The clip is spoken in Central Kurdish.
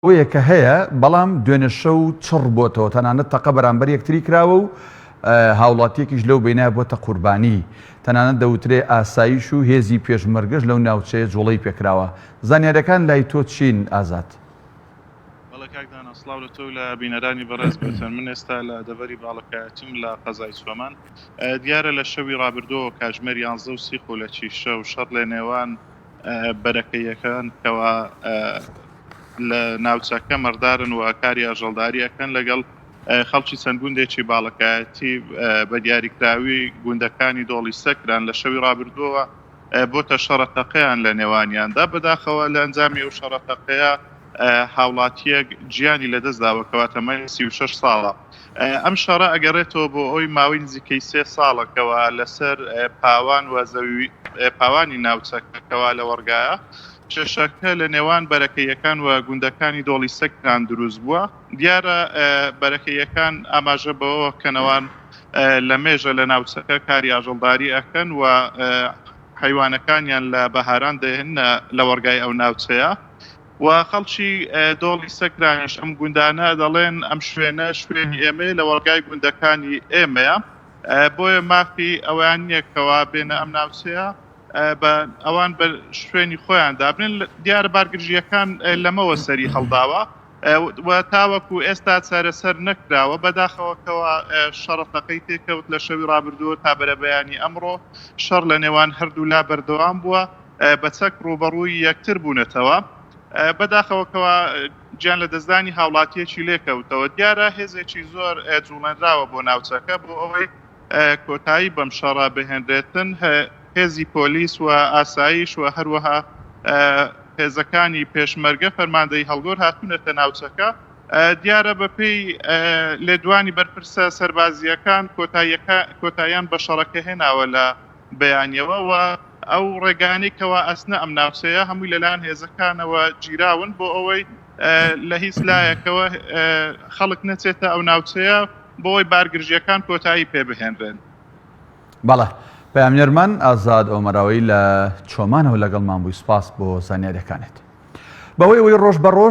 ئەوەیە کە هەیە، بەڵام دوێنێ شەو چڕ بۆتەوە، تەنانەت تەقە بەرامبەر یەکتری کراوە و هاوڵاتییەکیش لەو بەینە بۆتە قوربانی. تەنانەت دەوترێ ئاسایش و هێزی پێشمەرگەش لەو ناوچەیە جوڵەی پێکراوە. زانیارییەکان لای تۆ چین ئازاد؟ بەڵێ کاک دانا سڵاو لە تۆ و لە بینەرانی بەڕێز بێتن. من ئێستا لە دەڤەری باڵەکایەتیم لە قەزای چۆمان. دیارە لە شەوی ڕابردووەوە کاتژمێر یانزە و سی خولەکی شەو شەڕ لە نێوان بەرەکەییەکان کەوا لە ناوچەکە مەڕدارن و کاری ئاژەڵداری ئەکەن لەگەڵ خەڵکی چەند گوندێکی باڵەکایەتی بە دیاریکراوی گوندەکانی دۆڵی سەکران لە شەوی ڕابردووەوە بۆتە شەڕە تەقەیان لە نێوانیاندا بەداخەوە لە ئەنجامی ئەو شەڕە تەقەیە هاوڵاتییەک گیانی لەدەستداوە کەوا تەمەنی 36 ساڵە. ئەم شەڕە ئەگەڕێتەوە بۆ ئەوی ماوەی نزیکەی سێ ساڵە کەوا لەسەر پاوان و زەوی پاوانی ناوچەکە کەوا لەوەڕگایە کێشەکە لە نێوان بەرەکەییەکان و گوندەکانی دۆڵی سەکران دروست بووە. دیارە بەرەکەییەکان ئاماژە بەوە کەنەوان لە مێژە لە ناوچەکە کاری ئاژەڵداری ئەکەن و حەیوانەکانیان لە بەهاران دەهێننە لەوەڕگای ئەو ناوچەیە و خەڵکی دۆڵی سەکرانیش ئەم گوندانە دەڵێن ئەم شوێنە شوێنی ئێمەیە لەوەڕگای گوندەکانی ئێمەیە بۆیە مافی ئەویان نییە کەوا بێنە ئەم ناوچەیە بە ئەوان بە شوێنی خۆیان دابنێن دیارە بارگرژییەکان لەمەوە سەری هەڵداوە و تاوەکو ئێستا چارەسەر نەکراوە، بەداخەوە کەوا شەڕە تەقەی تێکەوت لە شەوی ڕابردووە تا بەرەبەیانی ئەمڕۆ شەڕ لە نێوان هەردوولا بەردەوام بووە بە چەک ڕووبەڕووی یەکتر بوونەتەوە بەداخەوە کەوا گیان لەدەستدانی هاوڵاتییەکی لێکەوتەوە دیارە هێزێکی زۆر جوڵێنراوە بۆ ناوچەکە بۆ ئەوەی کۆتایی بەم شەڕە بهێنرێتن، هێزی پۆلیس و ئاسایش و هەروەها هێزەکانی پێشمەرگە فەرماندەی هەڵگۆر هاتوونەتە ناوچەکە. دیارە بەپێی لێدوانی بەرپرسە سەربازییەکان کۆتاییان بە شەڕەکە هێناوە لە بەیانیەوە و ئەو ڕێگانەی کەوا ئەچنە ئەم ناوچەیە هەمووی لەلایەن هێزەکانەوە گیراون بۆ ئەوەی لە هیچ لایەکەوە خەڵک نەچێتە ئەو ناوچەیە بۆ ئەوەی بارگرژییەکان کۆتایی پێ بهێنرێن. بەڵێ پەیامنێرمان ئازاد ئۆمەراوەیی لە چۆمانەوە لەگەڵمان بووی سوپاس بۆ زانیاریەکانت. بەهۆی ئەوەی ڕۆژ بە ڕۆژ.